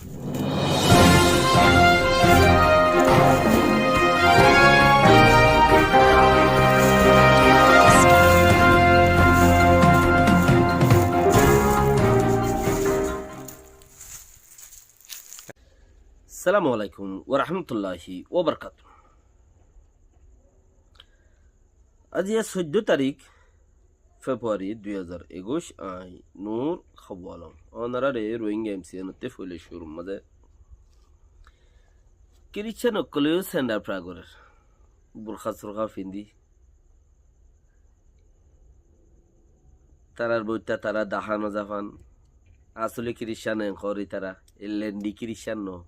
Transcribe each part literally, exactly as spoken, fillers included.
Assalamu alaikum wa rahmatullahi wa barakatuhu. Aijja soiddó tarík February dui házar ekuic, añí Nur Hawa Alom. Ónarare Rohingya M C N ottú foila cúrur mazé Kiristan ókkole yó sendha pra gorer, burka surka findi. Tarar boitta tara dahá no zafan. Asóle Kiristan en hoór ítara, e lendi Kiristan no.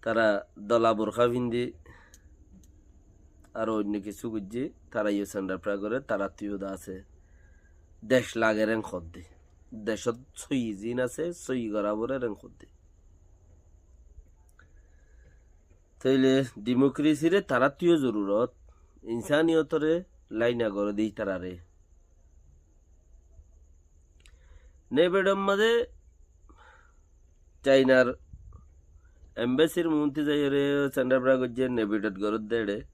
Tara dola burka findi, ar oinno kissú goijjé, tara yó sendha pra gorer, tarattú yó de asé. Dec lager en hoódde. Decót sóiyi ziín asé, sóiyi gorá forer en hoódde. Tóile dimokresire tarattú yó zorurot, insaniyotore laina goré de ítarare. Nebidor mazé Cainar embesir muúnti zaiyóre sendha pra goijjé, Nebidot goródde eçé.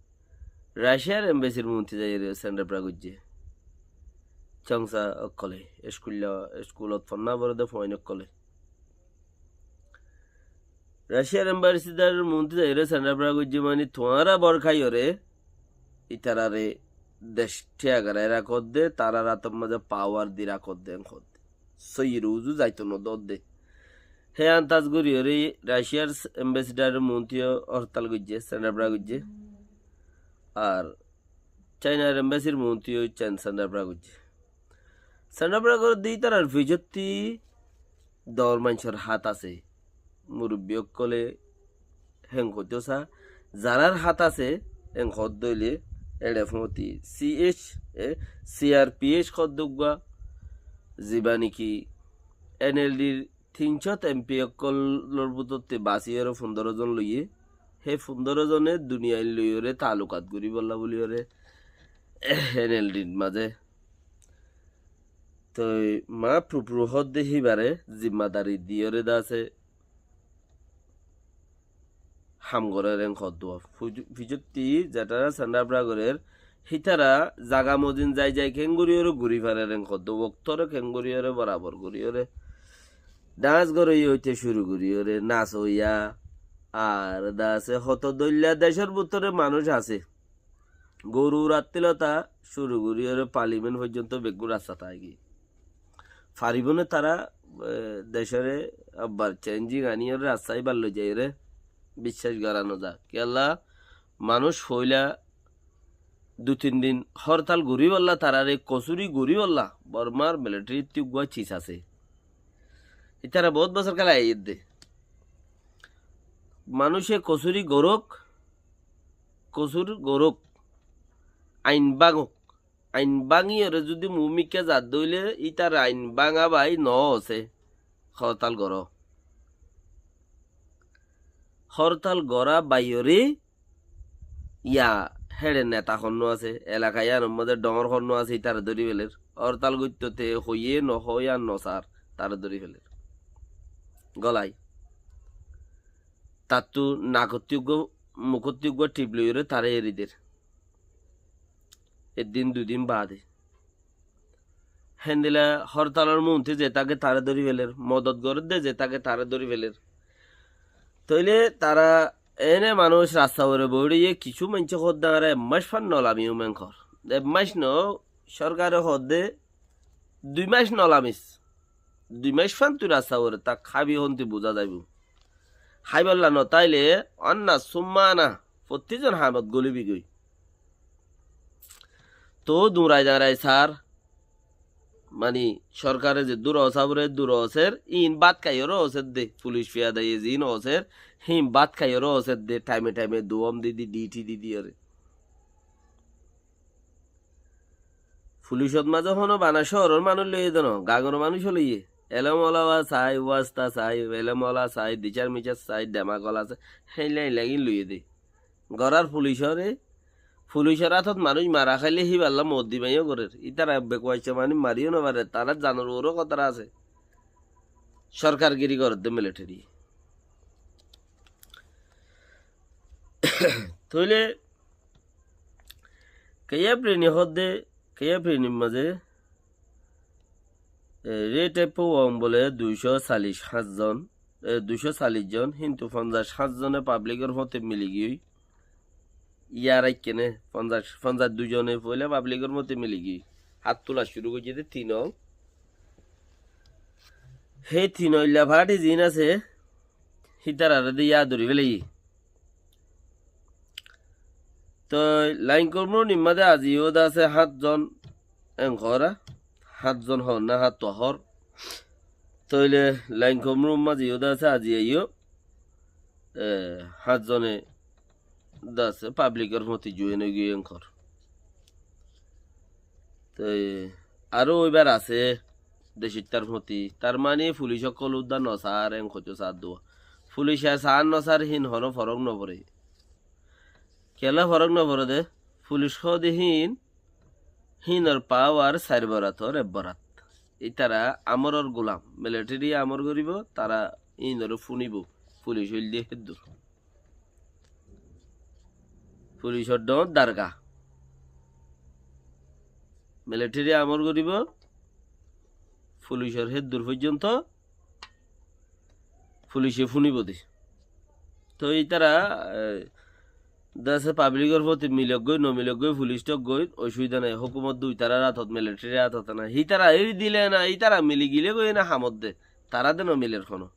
Raciyar embesir muúnti zaiyóre sendha pra goijjé. Congsa ókkole, eskulla, eskulot fonná foredde fuain ókkole. Raciyar embasidaror muúntu zaiyóre sendha pra goijjé, mani tuáñra bor kháiyóre ítarare dec thíya gorai rakódde, tarar átor mazé pawar di rakódde, en hoódde. Sóiyi ruzu zaito nodódde. Hé antaz goríyóre Raciyar embasidaror muúntu yó hortal goijjé, sendha pra goijjé. Ar Cainar embasir muúntu yó sen-, sendha pra goijjé. Sendha pra gorédde ítarar ficottí dor maincór hát asé. Murubbi ókkole héen hoitó sa, zarár hát asé, en hoódde óile eçe fúañti C H, e, C R P H hoódde uggúa, ziba niki N L D r tin cót M P ókkolor bútotti basíyore fundóro zon loiyé, hé fundóro zone duniyair loiyóre taalukat goríbolla buliyóre N L D r mazé. Toi maáf fufru hoódde híbare zimmadari diyóre de asé ham gorér en hoódduwa. Fuj-, ficottí zetará sendha pra gorér, hítara zaga mozin zai zai keéngoríyore gurí farer en hoódduwa. Októre keéngoríyore borabor goríyore. Dháñs goróiya óite cúru goríyore, nasoiya, ar de asé hoto dóilla decór bútore manúic asé. Gorur attílota cúru goríyore palimen foijjonto beggún rasta táigiyé. Faribóne tará, e, decóre abbar chenjing aníyore rasta íbar loi zaiyóre biccác gorá noza. Kiyólla manúic foóila dui tin din hórtal goríbolla, tarare kosúri goríbolla Bormar militarittú uggúa cis asé. Ítara boóut bosór kéla aiyédde. Manúice kosúri gorók, kosúr gorók, ain báñgok. Ain báñgiyóre zudi muúmikká zadde óile ítar ain báñga bái noó asé. Hórtal goró. Hórtal gorá baiyóre ya héçe neta honnúa asé, elaka yíanor mazé dhoóñr honnúa asé, ítare dóri féler. Hórtal goittóte hoiyé nohoói ar nosar, tare dóri féler. Gólai. Tattú nakottí uggúa, mukótti uggúa thip loiyóre taré eri der. Eddin dui din baade. Héndilla hórtalor muúnti ze táke taré dóri féler, modot gorédde ze táke taré dóri féler. Tóile tara ene manúic rasta uore boói roiyé, kissú maincé hoódde añára ek mac fán nolamiyúm en hoór. Ek mac noó, sórkare hoódde dui mac nolamis. Dui mac fán tui rasta uore ták, hábi honti buzá zaibou. Háibolla notáile anna summa ana, fottí zon hamot gólibi goi. Toóu duñrai dañrai sar, mani, sórkare zeddúr osábore dur osér, iín bát khaiyóre osédde, fulic fiyadaye ziín osér, híin bát khaiyóre osédde, thaime thaime duwóm didi, dhiti didiyóre. Fulicot mazé honó bana cóoror manúic loiyé de noó, gañgor manúic ó loiyé. Elém ola sai, wasta sai, elém ola sai, dicár micár sai, dhemak ola sai, héilla héilla gín loiyé de. Gorár fulicoré, fulicor átot manúic mara háile híballa moot dibaiyó gorér. Ítara bekuaicca manúic mariyó nofarer, tarár zanor uoró kótara asé. sorkargiri goredde militeri. Tóile Keyabrini hoódde, Keyabrinir mazé, e, Ray Tae Poo Wong bóle duicó callic háñt zon, e, duicó callic zon, hintu fonzaic háñt zone pablikor fóti miligiyói. Yar aikkene fonzaic, fonzaic dui zone foila pablikor fóti miligiyói hát tula cúru goijjé de tin ong. Hé tin oilla fathi ziín asé, hítararé de yá dóri félaiyé. Toi Lainkomrunir mazé azi yó de asé háñt zon, en hoór, háñt zon hoór na háñt tuá hoór. Tóile Lainkomrunir mazé yó de asé azi yó, e, háñt zone de asé pablikor fóti join ói giyói en hoór. Toi aró óibar asé, decittar fóti. Tar mani fulic ókkol uddá nosar, en hoitó sar dua. Fulice sar nosar hín honó forok noforé. Kiyólla forok noforé de? Fulic hoóde hín, hínor pawar sair borator ek borat. Ítara amoror gulam. Militeri amor goribo, tara hínoré fúnibo. Fulic óilde héddur. Fulicor dhoóñr darga. Militeri amor goribo, fulicor héddur foijjonto fulice fúnibo de. Toi ítara, e, de asé pablikor fóti milok goi, no milok goi, fulic tok goi, osubida nai, hókumot dui tarar átot, militerir átot na. Hítara eri dile na, ítara mili gile goi na hamot de. Tara de no miler hono.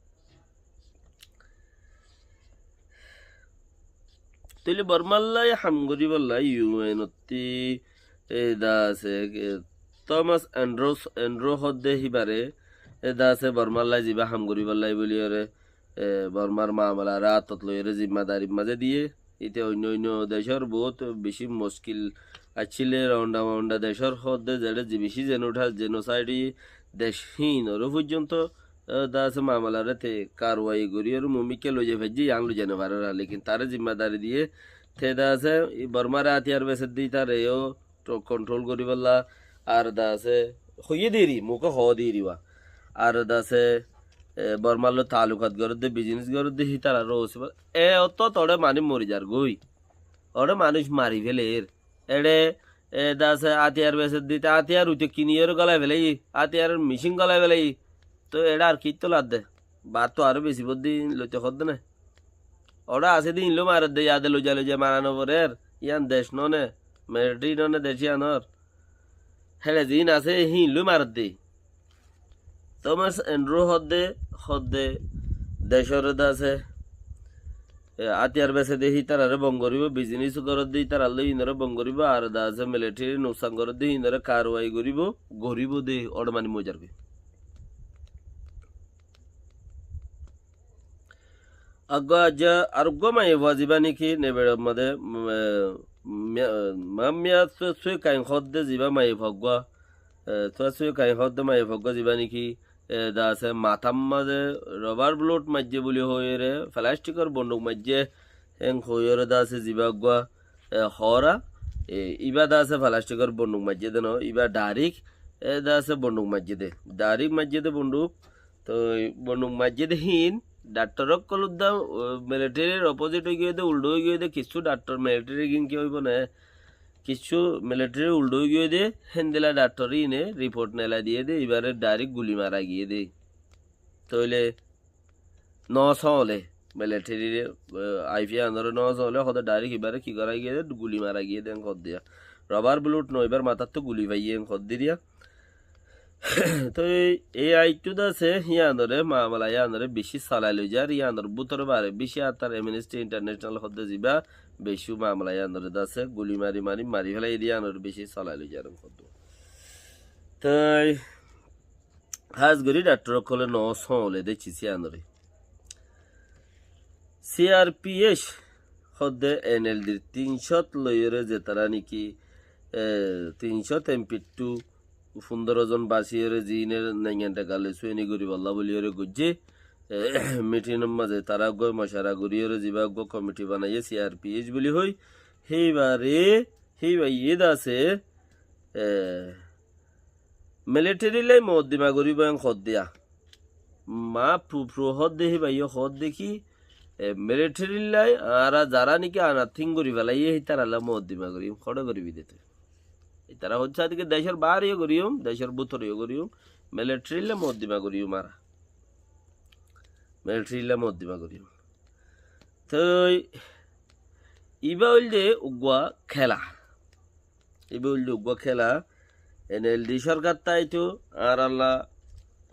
Tóile Bormallai ham goríbolla U N ottí, e, de asé, e, Thomas Andrews, Andrew hoódde híbare, e, de asé Bormallai zibá ham goríbollai bóliyoré, e, Bormar mamalaré átot loiyóre zimmadari mazé diyé. Íte oinno oinno decór bout bicí muckil accíle, raunda maunda decór hoódde zeçé zi bicí zenosa-, zenosaidi dec híinoré foijjonto e, de asé mamalaré te karwai gorí aró mumikká loizai faijjé, yián loizai nofaré, lekin taré zimmadari diyé. Te de asé, e, Bormaré átiyar besedde ítareyó to-, kontrol goríbolla, ar de asé, hoiyé deri, muké hoó deri wa. Ar de asé, e, Bormar loi taalukat gorédde, bizinis gorédde, hítararó osibá. E, ottót oçé manúic mori zargói. Oçé manúic mari féler. Eçé, e, de asé átiyar besedde, te átiyar uite kiniyóre gólai félaiyé, átiyaror micín gólai félaiyé. Toi eçé ar kittú ladde? Baáttu aró besi bodde ín loite hoódde né? Oçé asé de ín loi maredde, yade loizai loizai mara noforer, yían dec nóne, militeri nóne dec yíanor. Héçe ziín asé, híin loi maredde. Thomas Andrew hoódde, hoódde decóre de asé, e, átiyar besedde hítararé bon goríbo, bizinis gorédde ítaralloi híinoré bon goríbo, ar de asé militeri nuksan gorédde híinoré karwai goríbo, goríbo de, oçé manúic mori zargói. Eggúa aijja areggúa maiyafua zibá néki Nebeçor modé, mm, e, Mia-, Mamia Sue-, Suekain hoódde zibá maiyafua eggúa, e, Sue-, Suekain hoódde maiyafua eggúa zibá néki, e, de asé matár mazé robar bulot maijjé buli hoiyóre, felastikor bonduk maijjé, héen hoiyóre de asé zibá eggúa, e, hoóra, e, íba de asé felastikor bonduk maijjé de no, íba dhairik, e, de asé bonduk maijjé de. Dhairik maijjé de bonduk, toi bonduk maijjé de híin, dhaktor ókkol uddá, o, militerir opozit ói giyé de, uldha ói giyé de, kissú dhaktor militerir gín ki óibo né? Kissú militerir uldha ói giyé de, héndilla dhaktor íne riport nelai diyé de, íbaré dhairik guli mara giyé de. Tóile no sóole, militerir, e, aifi anoré no sóole, hoóde dhairik íbaré ki gorá giyé de, guli mara giyé de, en hoódde. Robar bulot no, íbar matáttu guli faiyé, en hoódde riya. Toi ei, ei aittú de asé, híanoré, mamala yíanoré bicí solai loizar, yíanor bútore bare bicí attar Amnesty International hoódde zibá, bicí mamala yíanoré de asé, guli mari mari mari félai de yíanoré bicí solai loizar hoódde. Toi hás gorí dhaktor ókkole no sóole de cis yíanoré. C R P H hoódde N L D-r tin cót loiyóre zetará néki, e, tin cót M P two fundóro zon basiyóre ziíne naingan dheka loi sueni goríbolla buliyóre goijjé, e, mitinor mazé tará eggúa mocara goríyóre zibá eggúa komiti banaiyé C R P H buli hoi, híbare, híbaye de asé, e, militeri loi mokoddima goríbo en hoódde. Maáf fufru hoódde híbayó hoódde ki, e, militherillái añára zará néki añára thíng gorí felaiyé, hítarallá mokoddima goríyum, hoçé goríbi dé tui. Ítara hoódde ki decór baáreyó goríyum, decór bútoreyó goríyum, militherillá mokoddima goríyum añára. Militherillá mokoddima goríyum. Toi ibá óilde uggúa kéla. Ibá óilde uggúa kéla. NLD sórkar táito, añárallá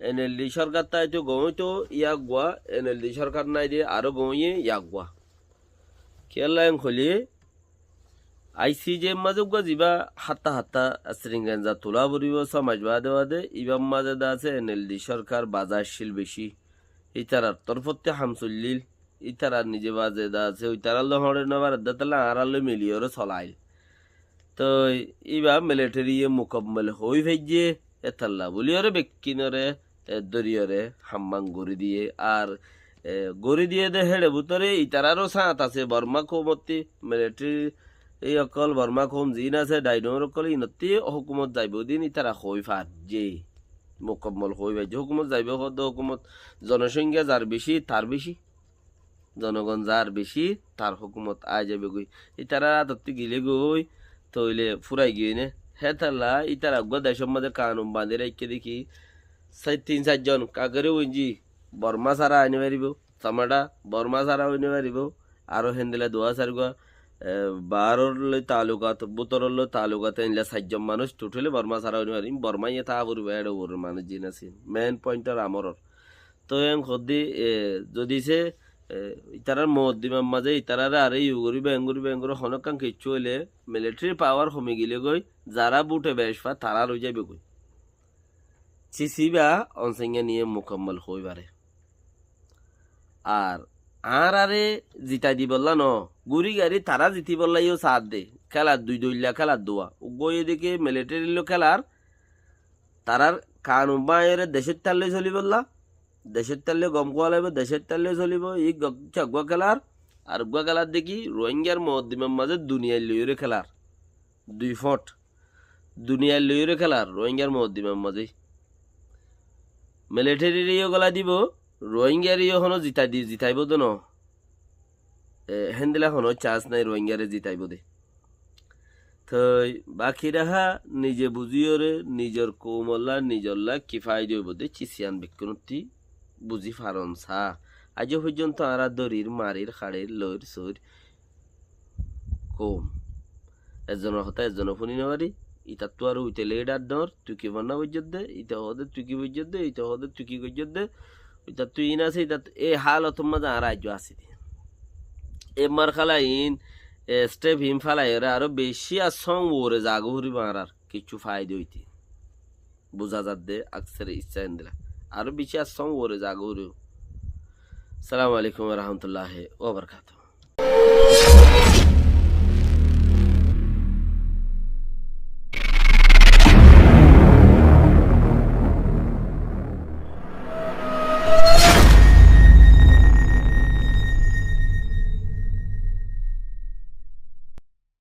NLD sórkar táito goóñito yá uggúa, NLD sórkar náide aró goóñiye yá uggúa. Kiyólla en hoilé, ICJ mazé uggúa zibá hátta hátta siringenza tulá foribó só mac baade baade, ibár mazé de asé NLD sórkar baza accíl bicí. Ítarar torfótti ham soillíl, ítarar nize baze de asé, ítarallói hoçé nofaredde tálla añárálloi miliyóre solail. Toi íba militheriyé mukammol hoói faijjé, étalla buliyóre bekkúnore, e, dóriyóre hammán gorí diyé. Ar, e, gorí diyé de héçe bútore ítararó sáñt asé Bormá koumottí, militheri ókkol, Bormá koum ziín asé, dhaidhoóñr ókkol, ínottí hókumot zaibou din ítara hoói faijjé. Mukammol hoói faijjé. Hókumot zaibou hoódde hókumot zonosóinga zar bicí, tar bicí. Zonogon zar bicí, tar hókumot aái zaibogói. Ítarar átottú gilé goi, toile fúrai giyói né. Hétalla ítara uggúa decór mazé kanun bañdí raikké dé ki, sai-, tin sair zon kagoré uinjí, Bormá sára aái nofaribóu, Samadha, Bormá sára aái nofaribóu, aró héndilla duwá sairgúa, e, baáror loi taalukat, bútoror loi taalukat, héndilla sair zon manúic thotháile Bormá sára aái nofaribóu, Bormáiye táa foribóu, éçe uoror manúic ziín asé, main pointor amoror. Toi en hoódde, e, zodi se, e, ítarar mokoddimar mazé ítarare aró iyó goríba, en goríba, en goríba, honókkan kiccú óile, militheri pawar homi gilé goi, zará búthe bec fa, tarár ói zaibogói. Cíciba Onsenga niye mukammol hoói fare. Ar añárare zitai dibollá noó, gúri gari tará zitibólla yó saádde, kélar dui doilla, kélar duwa. Uggúa óiye dé ki militherillói kélar, tarár kanun báñgiyóre decóittallói solibólla, decóittallói gom kúa laibóu, decóittallói solibóu, íggua, íggua kélar, ar uggúa kélar dé ki Rohingyar mokoddimar mazé duniyair loiyóre kélar. Dui fóñt. Duniyair loiyóre kélar, Rohingyar mokoddimar mazé. Militherire yó gola dibou, Rohingyare yó honó zitai di-, zitaibóu dé noó. E, héndilla honó chans nái Rohingyare zitaibóu dé. Toi baki raha nize buzíyoré, nizor koumolla, nizolla ki faida óibou dé, cíciyan bekkúnottí buzí faron saá. Aijjó foijjonto añára dórir, marir, haçir, loir, soir, koum. Ezzonor hotá ezzone fúni nofari, itattú aró uite lidar dóñr, tui ki fonná foijjós dé, ite hoó dé tui ki foijjós dé, ite hoó dé tui ki goijjós dé, itattú iín asé, itattú, ei hálotor mazé añára aijjó así dé. E marhala iín, e step iín félaiyoré aró bicí assóng uore zagói foribóu añárár, kiccú faida óite. Buza zadde aksere issá endilla. Aró bicí assóng uore zagói foribóu. Assalamu alaikum wa rahmatullahi wa barakatuhu.